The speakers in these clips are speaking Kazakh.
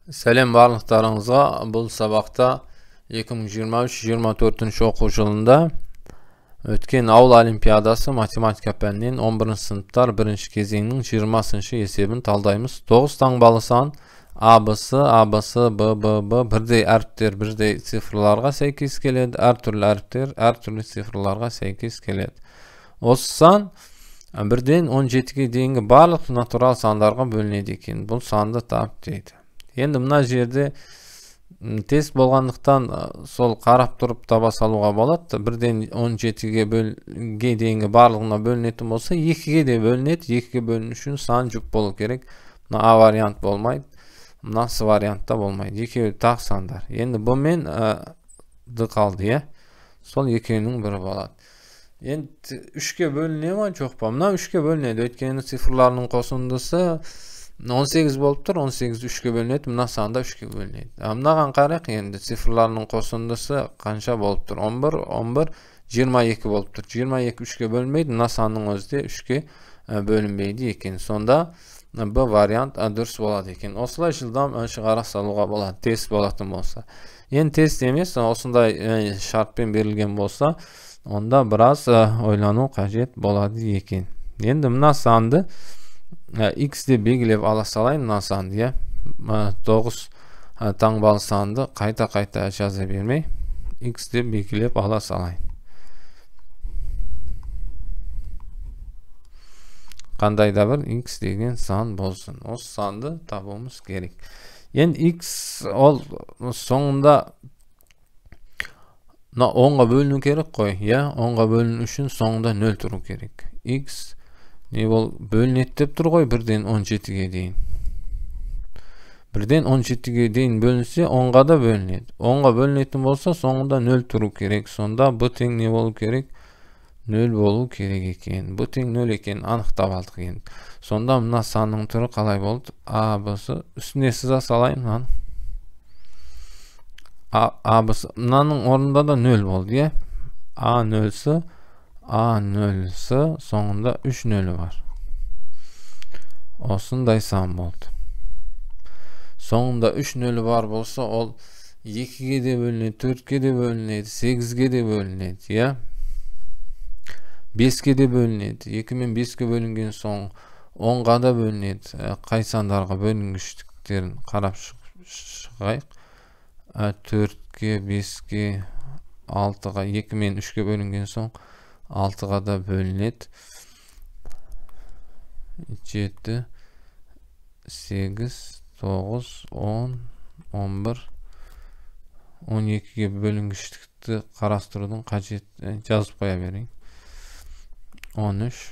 Сәлем барлықтарыңызға. Бұл сабақта 2023-24 оқу жылында өткен ауыл олимпиадасы математика пәнінен 11 сыныптар бірінші кезеңнің 20-шы есебін талдаймыз. 9 таңбалы сан А, Б, С, А, Б, С, Б, Б, Б бірдей әріптер бірдей цифрларға сәйкес келеді, әртүрлі әріптер әртүрлі цифрларға сәйкес келеді. Осы сан бірден 17-ге дейінгі барлық натурал сандарға бөлінеді екен. Бұл санды тап дейді. Енді мына жерде тест болғандықтан сол қарап тұрып таба салуға болады. Бірден 17-ге дейінгі барлығына бөлінетін болса, 2-ге де бөлінеді. 2-ге бөліну үшін сан жұп болу керек. Мына А вариант болмайды, мына С вариантта болмайды. Екеуі тақ сандар. Енді Б мен Д қалды, иә? Сол екеуінің бірі болады. Енді 3-ке бөліне ма, жоқ па? Мына 3-ке бөлінеді. Өйткені цифрларының қосындысы 18 болып тұр, 18 3-ке бөлінеді, мына санда 3-ке бөлінеді. Мынаған қарайық, енді цифрларының қосындысы қанша болып тұр? 11, 11, 22 болып тұр. 22 3-ке бөлінбейді, мына санның өзі де 3-ке бөлінбейді екен. Сонда Б вариант дұрыс болады екен. Осылай жылдам шығара салуға болады, тест болатын болса. Енді тест емес, осындай шартпен берілген болса, онда біраз ойлану қажет болады екен. Енді мына санды X деп белгілеп ала салайын, мына санды, иә. 9 таңбалы санды қайта-қайта жаза бермей, X деп белгілеп ала салайын. Қандай да бір X деген сан болсын. Осы санды табуымыз керек. Енді X ол соңында мына 10-ға бөліну керек қой, иә? 10-ға бөліну үшін соңында 0 тұру керек. X не бол бөлінеді деп тұр ғой, бірден 17-ге дейін. Бірден 17-ге дейін бөлінсе, 10-ға да бөлінеді. 10-ға бөлінетін болса, соңында 0 тұру керек. Сонда Б тең не болу керек? 0 болу керек екен. Б тең 0 екен, анықтап алдық енді. Сонда мына санның түрі қалай болды? А, Б, С. Үстіне сыза салайын мынаны. А, А, Б, С. Мынаның орнында да 0 болды, иә? А 0 С, А 0 С, соңында 3 нөлі бар. Осындай сан болды. Соңында 3 нөлі бар болса, ол 2-ге де бөлінеді, 4-ке де бөлінеді, 8-ге де бөлінеді, иә? 5-ке де бөлінеді. 2 мен 5-ке бөлінген соң 10-ға да бөлінеді. Қай сандарға бөлінгіштіктерін қарап шығайық. 4-ке, 5-ке, 6-ға, 2 мен 3-ке бөлінген соң 6-ға да бөлінеді. 7, 8, 9, 10, 11, 12-ге бөлінгіштікті қарастырудың қажет, жазып қоя берейін. 13,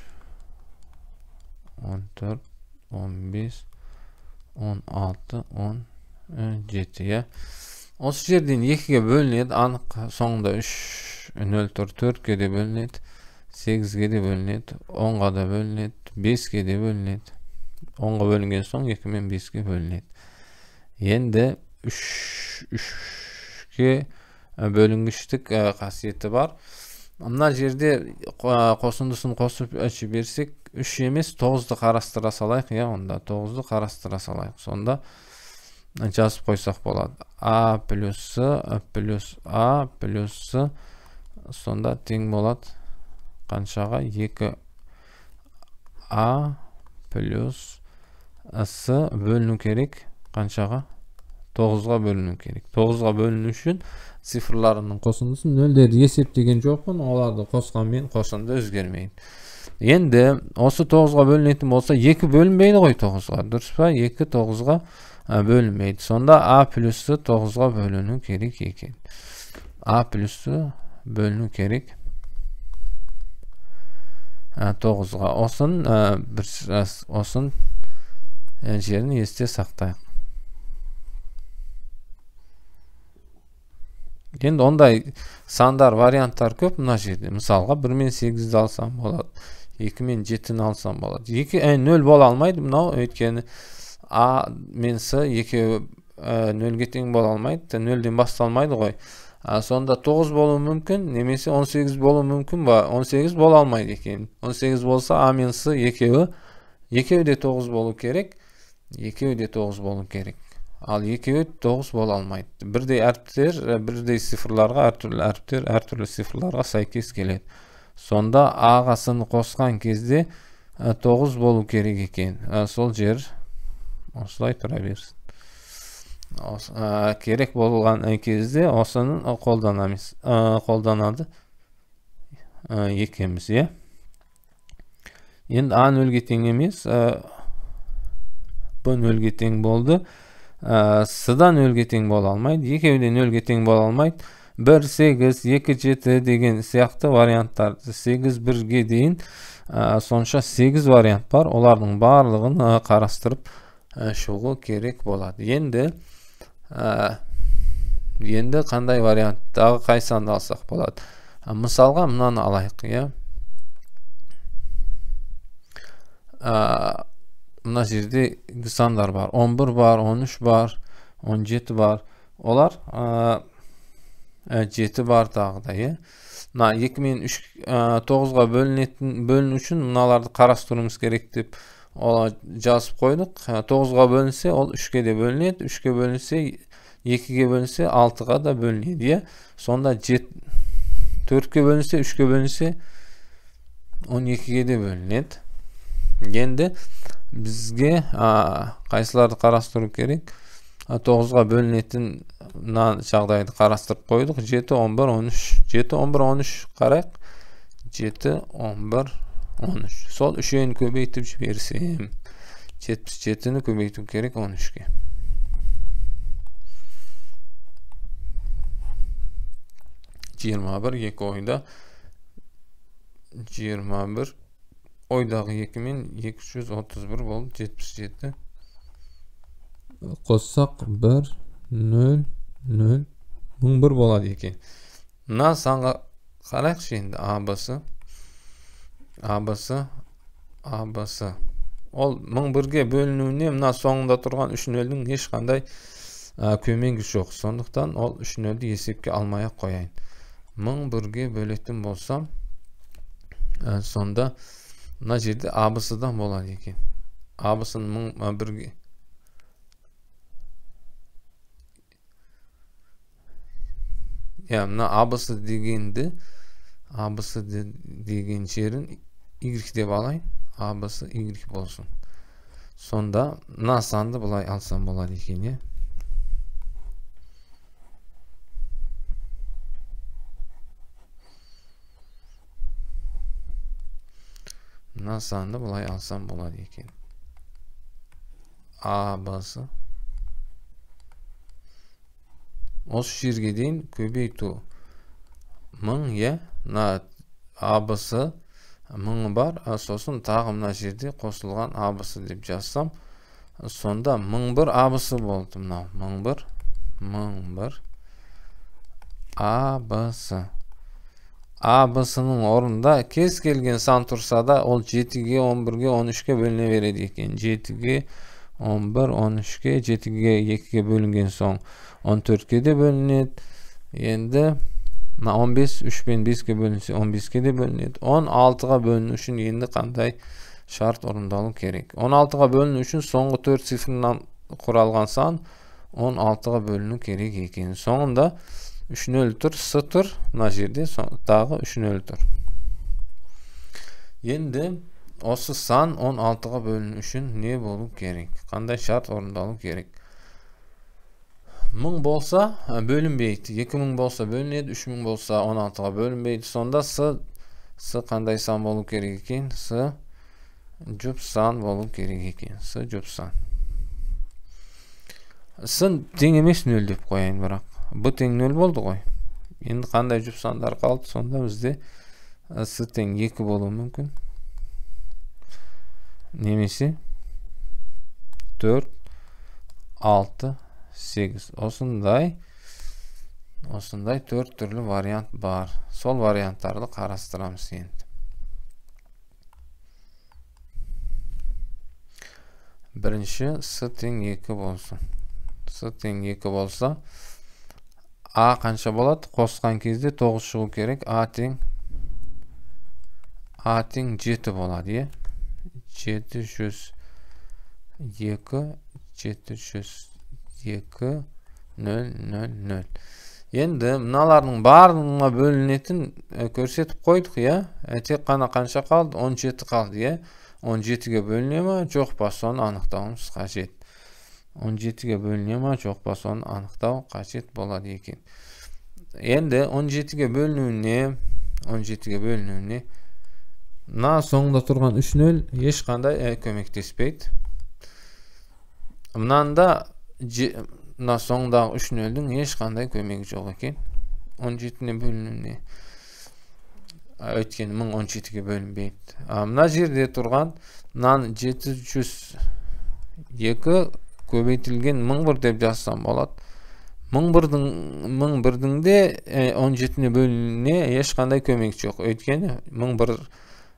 14, 15, 16, 17, иә. Осы жерден 2-ге бөлінеді, анық соңында 3, 0 тұр, 4-ке де бөлінеді, 8-ге де бөлінеді, 10-ға да бөлінеді, 5-ке де бөлінеді. 10-ға бөлінген соң 2 мен 5-ке бөлінеді. Енді 3-ке бөлінгіштік қасиеті бар. Мына жерде қосындысын қосып жіберсек, 3 емес, 9-ды қарастыра салайық, иә, онда 9-ды қарастыра салайық. Сонда жазып қойсақ болады. А плюс С плюс А плюс С сонда тең болады қаншаға? 2 А плюс С бөліну керек қаншаға? 9-ға бөліну керек. 9-ға бөліну үшін цифрларының қосындысын нөлдерді есептеген жоқпын, оларды қосқанмен қосынды өзгермейді. Енді осы 9-ға бөлінетін болса, 2 бөлінбейді ғой 9-ға, дұрыс па? 2 9-ға бөлінбейді. Сонда А плюс С 9-ға бөліну керек екен. А плюс С бөліну керек 9-ға. Осын, бір, осын жерін есте сақтайық. Енді ондай сандар, варианттар көп мына жерде. Мысалға 1 мен 8-ді алсам болады, 2 мен 7-ні алсам болады. 2, 0 бола алмайды мынау, өйткені А мен С екеуі 0-ге тең бола алмайды, 0-ден басталмайды ғой. Сонда 9 болуы мүмкін, немесе 18 болуы мүмкін ба? 18 бола алмайды екен. 18 болса А мен С екеуі де 9 болу керек. Екеуі де 9 болу керек. Ал екеуі 9 бола алмайды. Бірдей әріптер, бірдей цифрларға, әртүрлі әріптер, әртүрлі цифрларға сәйкес келеді. Сонда А-ға С-ны қосқан кезде 9 болу керек екен. Сол жер осылай тұра берсін. Керек болған кезде осыны қолданады екенбіз, иә. Енді А нөлге тең емес, Б нөлге тең болды. С да нөлге тең бола алмайды, екеуі де нөлге тең бола алмайды. 1, 8, 2, 7 деген сияқты варианттар. 8, 1-ге дейін, сонша 8 вариант бар. Олардың барлығын қарастырып шығу керек болады. Енді қандай варианттағы қай санды алсақ болады? Мысалға мынаны алайық, иә. Мына жерде сандар бар. 11 бар, 13 бар, 17 бар. Олар 7 бар тағы да, иә. Мына 2 мен 3, 9-ға бөліну үшін мыналарды қарастыруымыз керек деп олар жазып қойдық. 9-ға бөлінсе, ол 3-ке де бөлінеді, 3-ке бөлінсе, 2-ге бөлінсе, 6-ға да бөлінеді, иә. Сонда 4-ке бөлінсе, 3-ке бөлінсе, 12-ге де бөлінеді. Енді бізге қайсыларды қарастыру керек? 9-ға бөлінетін мына жағдайды қарастырып қойдық. 7, 11, 13. 7, 11, 13 қарайық. 7, 11, 13. Сол үшеуін көбейтіп жіберсем, 77-ні көбейту керек 13-ке. 21, екі ойда. 21 ойдағы 2 мен 231 болып 77. Қоссақ 1, 0, 0, 1001 болады екен. Мына санға қарайықшы енді. А, Б, С. А, Б, С, А, Б, С. Ол 1001-ге бөлінуіне мына соңында тұрған үш нөлдің ешқандай көмегі жоқ. Сондықтан ол үш нөлді есепке алмай-ақ қояйын. 1001-ге бөлетін болсам, сонда мына жерде А, Б, С-дан болады екен. А, Б, С-ны 1001-ге. Я, мына А, Б, С дегенді, А, Б, С деген жерін Y деп алайын. А, Б, С, Y болсын. Сонда мына санды былай алсам болады екен, иә. Мына санды былай алсам болады екен. А, Б, С. Осы жерге дейін көбейту 1000, иә. Мына А, Б, С 1000 бар, сосын тағы мына жерде қосылған А, Б, С деп жазсам, сонда 1001 А, Б, С болды мынау. 1001, 1001 А, Б, С. А, Б, С-ның орнында кез келген сан тұрса да, ол 7-ге, 11-ге, 13-ке бөліне береді екен. 7-ге, 11, 13-ке, 7-ге, 2-ге бөлінген соң 14-ке де бөлінеді. Енді мына 15, 3 пен 5-ке бөлінсе 15-ке де бөлінеді. 16-ға бөліну үшін енді қандай шарт орындалу керек? 16-ға бөліну үшін соңғы 4 цифрынан құралған сан 16-ға бөліну керек екен. Соңында 3 нөл тұр, С тұр, мына жерде тағы 3 нөл тұр. Енді осы сан 16-ға бөліну үшін не болу керек? Қандай шарт орындалу керек? 1000 болса бөлінбейді, 2000 болса бөлінеді, 3000 болса 16-ға бөлінбейді. Сонда С қандай сан болу керек екен? С жұп сан болу керек екен. С жұп сан. С тең емес 0 деп қояйын, бірақ Б тең 0 болды ғой. Енді қандай жұп сандар қалды? Сонда бізде С тең 2 болуы мүмкін. Немесе 4, 6, 8. Осындай 4 түрлі вариант бар. Сол варианттарды қарастырамыз енді. Бірінші С тең 2 болсын. С тең 2 болса, А қанша болады? Қосқан кезде 9 шығу керек. А тең 7 болады, иә? 702, 2 0 0 0. Енді мыналардың барлығына бөлінетін көрсетіп қойдық, иә? Тек қана қанша қалды? 17 қалды, иә? 17-ге бөліне ма, жоқ па, соны анықтауымыз қажет. 17-ге бөліне ма, жоқ па, соны анықтау қажет болады екен. Енді 17-ге бөлінуіне, 17-ге бөлінуіне мына соңында тұрған 3 0 ешқандай көмектеспейді. Мынанда мына соңындағы 3 0-дің ешқандай көмегі жоқ екен. 17-не бөлінуіне. Өйткені 1017-ге бөлінбейді. Мына жерде тұрған мынаны 702 көбейтілген 1001 деп жазсам болады. 1001-дің де 17-не бөлінуіне ешқандай көмек жоқ. Өйткені 1001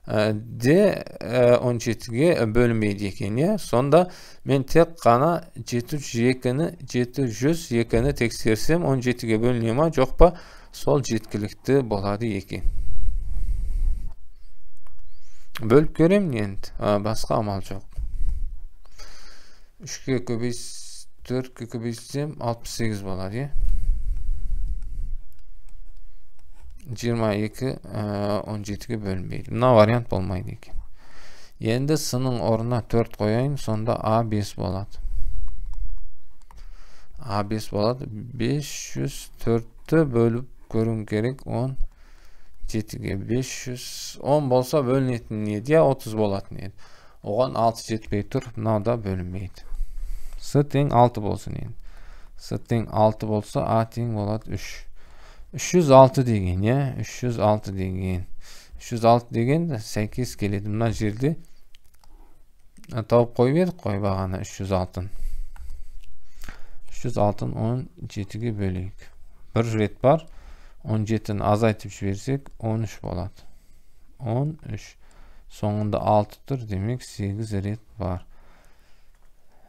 де 17-ге бөлінбейді екен, иә? Сонда мен тек қана 702-ні тексерсем 17-ге бөліне ма, жоқ па, сол жеткілікті болады екен. Бөліп көремін енді, басқа амал жоқ. 3-ке 4-ке көбейтсем 68 болады, иә? 22 17-ге бөлінбейді. Мына вариант болмайды екен. Енді с-ның орнына 4 қояйын, сонда А5 болады. А5 болады. 504-ті бөліп көруім керек 17-ге. 510 болса бөлінетін еді, иә, 30 болатын еді. Оған 6 жетпей тұр, мынау да бөлінбейді. С тең 6 болсын енді. С тең 6 болса, А тең болады 3. 306 деген, иә, 306 деген. 306 деген сәйкес келеді. Мына жерде тауып қойып едік қой бағана 306-ны. 306-ны 17-ге бөлейік. Бір рет бар. 17-ні азайтып жіберсек 13 болады. 13. Соңында 6 тұр, демек 8 рет бар.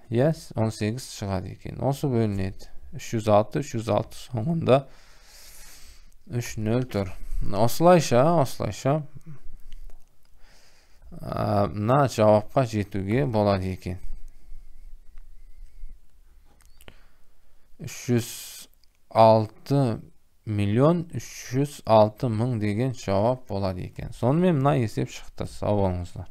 Иә, 18 шығады екен. Осы бөлінеді. 306, 306 соңында 3-0 тұр. Осылайша мына жауапқа жетуге болады екен. 306 миллион 306 мың деген жауап болады екен. Сонымен мына есеп шықты. Сау болыңыздар.